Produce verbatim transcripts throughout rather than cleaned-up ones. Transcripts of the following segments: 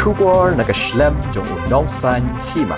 Khubor na ka shlem jong u Nongsaiñ Hima.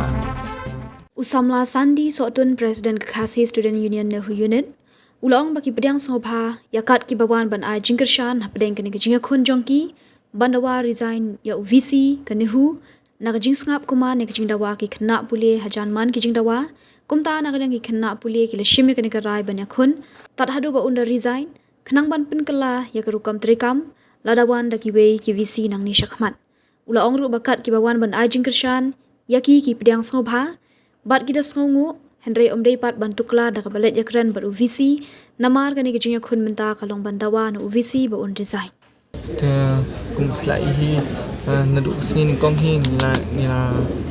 U samla Sandi Sohtun, President ka Khasi Student Union NEHU Unit, u la ong ba ki pdiang sngewbha ïa kat kiba wan ban ai jingkyrshan hapdeng kane ka jingïakhun jong ki ban dawa resign ïa u VC ka NEHU na ka jingsngap kumne ka jingdawa ki khynnah pule hajan man ki jingdawa. Kumta na ka liang ki khynnah pule ki la shim ïa kane ka rai ban ïakhun tad haduh ba un da resign khnang ban pynkylla ïa ka rukom treikam lada wan da kiwei ki VC nangne shakhmat. U la ong ruh ba kat kiba wan ban ai jingkyrshan ïa ki ki pdiang sngewbha bad ki da sngewnguh, hynrei ym dei pat ban tuklar da kaba leit ïakren bad u VC namar kane ka jingïakhun mynta ka long ban dawa na u VC ba un resign. Te kum phi la i hi, eh, naduh ka sngi nyngkong hi ngi la, ngi la,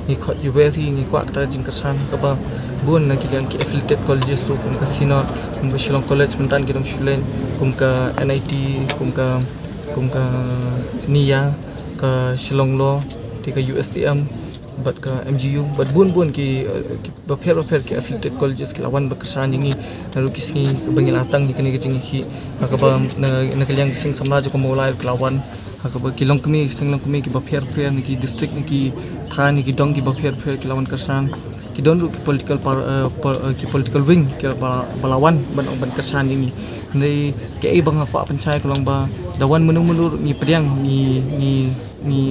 ngi khot ïa u VC, ngi kwah kata ka jingkyrshan kaba bun na ki liang ki affiliated colleges ruh kum ka Synod, kum ka Shillong College mynta ki dang shu leit, kum ka NIT, kum ka, kum ka NIA, ka Shillong Law, te ka USTM, bad ka MGU, bad bun bun ki, eh, ki bapher bapher ki affiliated colleges ki la wan ban kyrshan ïa ngi naduh ki sngi ba ngi la sdang ïa kane ka jingïakhih. Ha kaba na, na ka liang ki seng samla jong ka Mawlai ki la wan. Ha kaba ki longkmie, ki seng longkmie ki bapher bapher, na ki district, na ki thaiñ, na ki dong ki bapher bapher ki la wan kyrshan. Ki don ruh ki political par-, eh, pol-, eh, ki political wing ki ba, ba la wan ban, ban kyrshan ïa ngi. Hynrei kaei ba nga kwah pynshai ka long ba da wan mynno mynno ruh ngi pdiang, ngi, ngi, ngi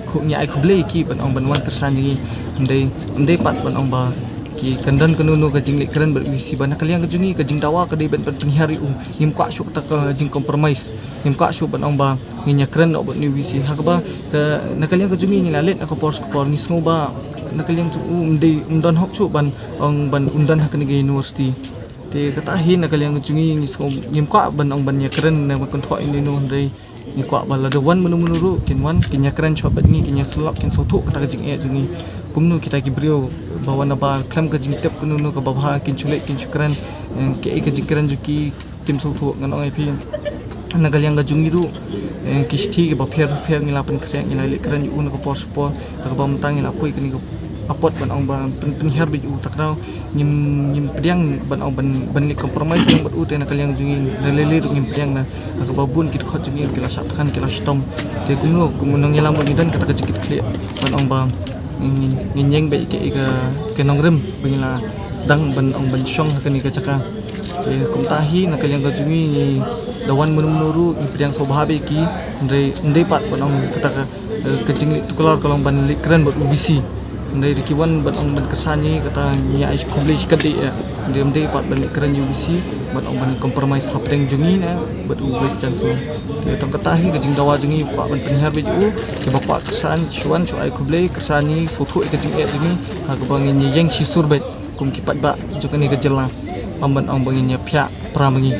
khu-, ngi ai khublei ïa ki ban ong ban wan kyrshan ïa ngi. Ym dei, ym dei pat ban ong ba ki kan don kano kano ka jingleh kren bad u VC ba na ka liang ka jong ngi ka jingdawa ka dei ban, ban pynhiar ïa u. Ngim kwah shuh kata ka jingcompromise. Ngim kwah shuh ban ong ba ngin ïakren noh bad u VC. Ha kaba ka, na ka liang ka jong ngi ngi la leit na ka por sha ka por, ngi sngew ba na ka liang jong u ym dei, ym don hok shuh ban ong ban un don ha kane ka university. Te kata hi na ka liang ka jong ngi ngi sngew ngim kwah ban ong ban ïakren ne ban kynthoh ïa u, hynrei ngi kwah ba lada wan mynno mynno ruh kin wan, kin ïakren shuwa bad ngi, kin ïasyllok, kin sngewthuh kata ka jingeh jong ngi. Kumno kita ki briew ba wan nabar khlem ka jingtip kano kano kaba bha kin shu leit kin shu kren, eh, kaei ka jingkren jong ki kim sngewthuh. Ngan ong ïa phi, na ka liang ka jong ngi ruh, eh, ki shithi kiba pher pher ngi la pynkhreh, ngi la leit kren ïa u na ka por sha ka por, ha kaba mynta ngi la poi kane ka apot ban ong ba pyn, pynhiar beit ïa u. Kata ka daw ngim, ngim pdiang ban ong ban, ban leit compromise lang bad u, te na ka liang jong ngi na lei lei ruh ngim pdiang, na ha kaba bun ki dkhot jong ngi ki la shah thngan, ki la shitom. Te kumno, kumno ngi la mut ngi don kata ka jingkitkhlieh ban ong ba ngin, ngin ïeng beit ïa ka, ïa ka nongrim ba ngi la sdang ban ong ban shong ha kane ka jaka. Te kumta hi na ka liang ka jong ngi, ngi da wan mynno mynno ruh ngi pdiang sngewbha beit ïa ki, hynrei ym dei pat ban ong kata ka, eh, ka jingleit tuklar ka long ban leit kren bad u VC. Hynrei da ki wan ban ong ban kyrshan ïa ngi, kata ngi ai khublei shikatdei eh. Hynrei ym dei pat ban leit kren ïa u VC ban ong ban compromise hapdeng jong ngi ne bad u Vice Chancellor. Te tang kata hi ka jingdawa jong ngi, kwah ban pynhiar beit ïa u, kiba kwah kyrshan shu wan shu ai khublei, kyrshan ïa ngi, sngewthuh ïa ka jingeh jong ngi, ha kaba ngin ïeng shisur beit kum ki paidbah jong kane ka jylla. Ym ban ong ba ngin ïaphiah pra ma ngi.